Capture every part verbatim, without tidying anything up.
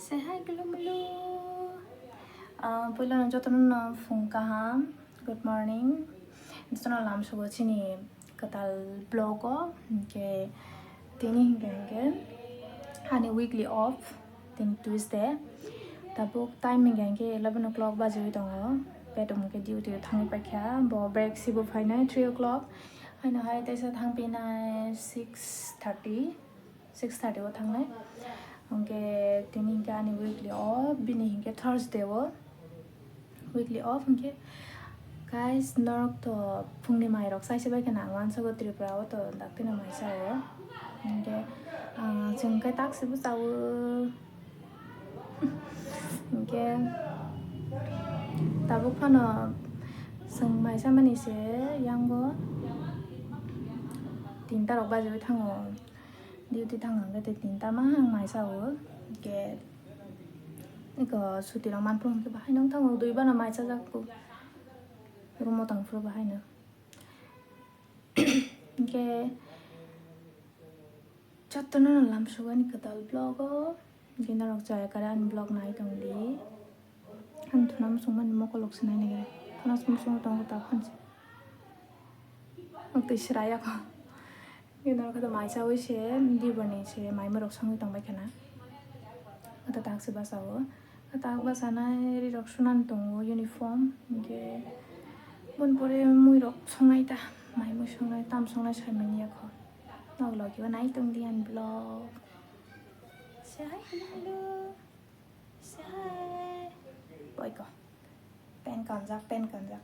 Say hi, Gulumulu. Ah, puilano jotono no phung kaham. Good morning. Jotono lamsugo chini kwtal vlog o. Hinkhe tini hinkhe hinkhe ani weekly off, tini Tuesday. Tabuk time hinkhe hinkhe eleven o'clock bajiwi tongo. Bedom hinkhe duty o thangwi paikha. Bo break sibo phainai three o'clock. Haino hai teisa thangpinai six thirty. Six thirty o thangnai. Hinkhe tini hinkhe ani weekly off, bini hinkhe Thursday o weekly off hinkhe. Guys, norok to phungni mairok saise bai kheno ang uansago Tripura o to daktino maisa o. Hinkhe, ah, chwng khe taksibo chawo. Hinkhe tabuk phano chwng maisa mani se yango tinta rok bajiwi thango. Duty thang hwnkhe tei tinta ma ang maisa o. Hinkhe eko suti rok manphuru hinkhe bahai nang thango, dui bana maisa jak o. Room o tang phuru bahai no. Hinkhe jotono no lamsugo ani kwtal vlog o. Hinkhe norok chaya kare ani vlog nai tongdi. Ang thuna muchungmani mokolok se nainai khe. Thuna muchungo tongo ta phansi. Ang twi sraya kho. Bini ulo khe maisa wi se diboni se mai murok songwi tongbai khana. Ata tak se basa o. Tak basa nai ri rok sunan tongo uniform. Hinkhe bun pore mui rok songnai ta. Mai mui songnai tam songnai sai manya kho. Nok logi o nai tongdi ani vlog. Say hi, hello. Sai. Boy ko. Pen kanjak, pen kanjak.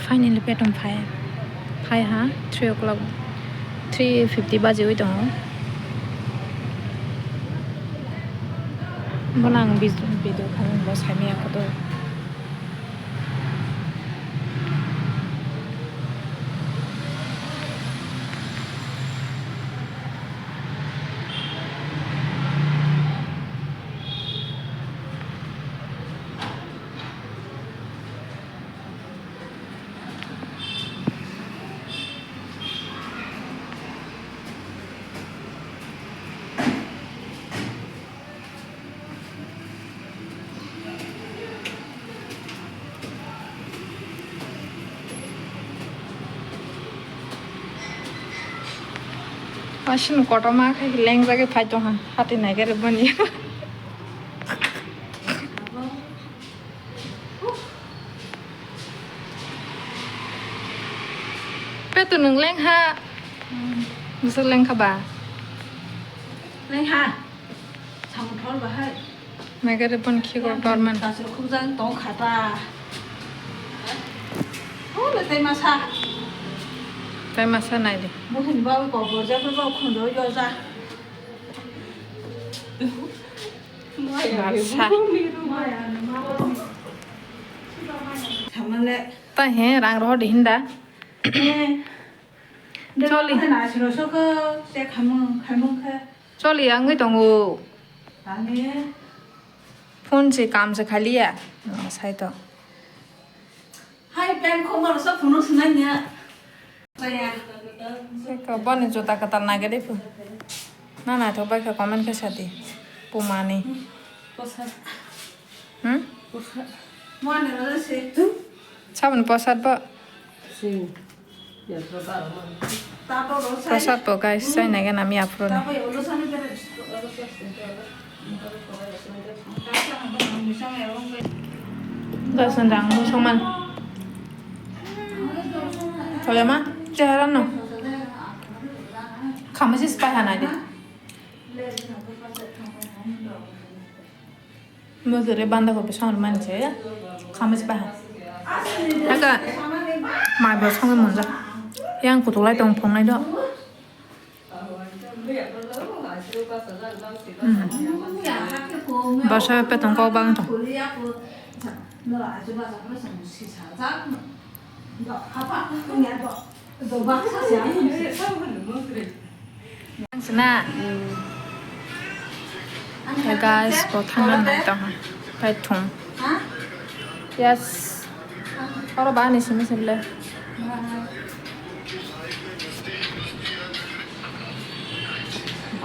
Finally, petom phai, phai ha, three o'clock, three fifty bajiwi tongo. Bono ang vis-, video khamu, bo saimaya kotor. Aswk kotorma khe lengjagwi phai tongha, hati naikhe rwbani. Peto nwng lengha. Bwswk lengkha ba? Lengha. Samung thor bahai. Naikhe rwbani khikor torman. Kasur khukjang tong khata. Ole tei masa. Tei masa nai di. Buhin bawi kok borja khe bok khunjo yoja. Masa. Samale. Ta he rang rohor di hinda. Eh. Choli. Nasiro soko se khamung, khamung khe. Choli angwi tongo. Ani. Phone se kam se khaliya. Sai to. Hai pen khoma rosa phone sunai nya. Saya. Seko boni jota katal nage de phu. Na na thok bai kha comment khe sadi. Pumani. Kosa. Hmm? Kosa. Mane rosa se. Sabun posat bo. Sing. Prosad bo guys, chai nai gana mi aphuru ni. Dasan rang bo soman. Tholema, chehara no. Khamasi spai hanai di. Mujure banda kopi songri mani se, khamasi paha. Aka. Mai bo songwi monjak. Yang kutuklai tong phungnai do. Hmm. Bwsa petong kok bang tong. Sina. Hey guys, bo thangna nai tong. Pai thung. Yes. Oro ba ni simi simle.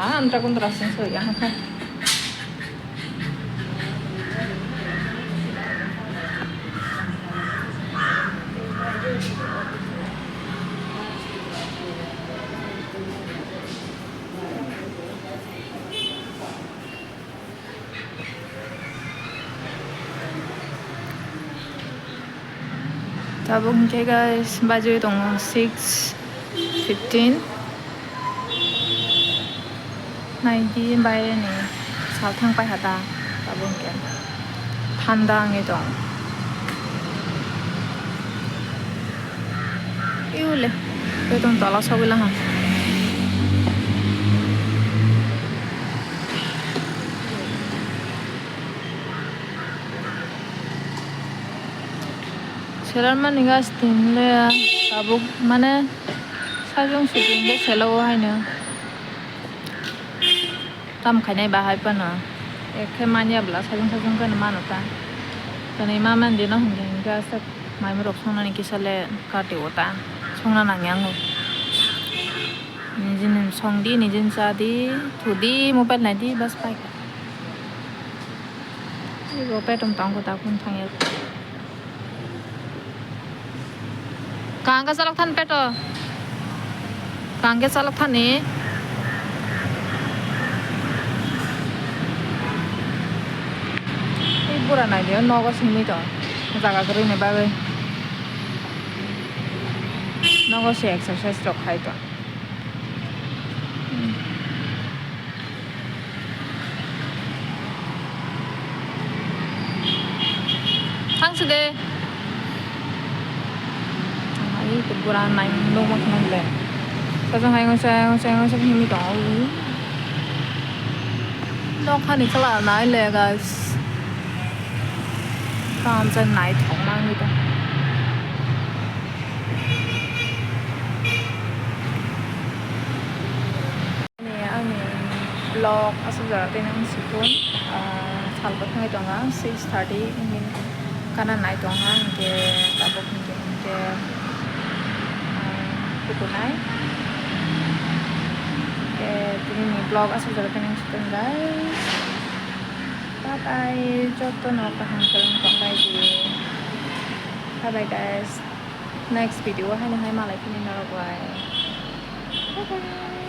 Ah, antra kuntra sing so yang. Tabuk hwnkhe guys, bajwi tongo six fifteen. Naidi baireni sal thang paikha ta, tabuk hwnkhe thanda wngwi tong. Iu le, betong tola sogwi lang ha. Selar mani gas tin le tabuk mane sajung sujung de selo haino. Tam khainai bahai phano. Ekhe manya bwla sajung sajung phano mano ta. Tini ma mandi no hwnkhe hwnkhe aswk maimung rok songnani kisa le kati o ta. Songna nangya ango. Nijini songdi, nijini chadi, thudi, mobile naidi, bas paikha. Ibo petom tongo ta phone thangya. Kaham khe chalok thani peto. Kaham khe chalok thani. Ei bura naidi o nogo simi to. Jaga kwrwini bagwi. Nogo se exercise rok khai to. Thang si de. Ai, kubura nai nungma khna le. Sajang hai ngsa, ngsa, ngsa himi tong. Nokha ni kala nai le, guys. Kam jan nai thok nang ni to. Ani, ani vlog aswk jora tei nang sikon, ah, sal bo thangwi tongo, six thirty, hwnwi kana nai tongo, hwnkhe tabuk hwnkhe, hwnkhe, ah, kutunai. Hwnkhe tini ni vlog aswk jora tei nang sikon, guys. Bye bye, jotono kaham kwrwng tong lai di. Bye bye, guys. Next video o haino hai malai phini norok bai. Bye bye.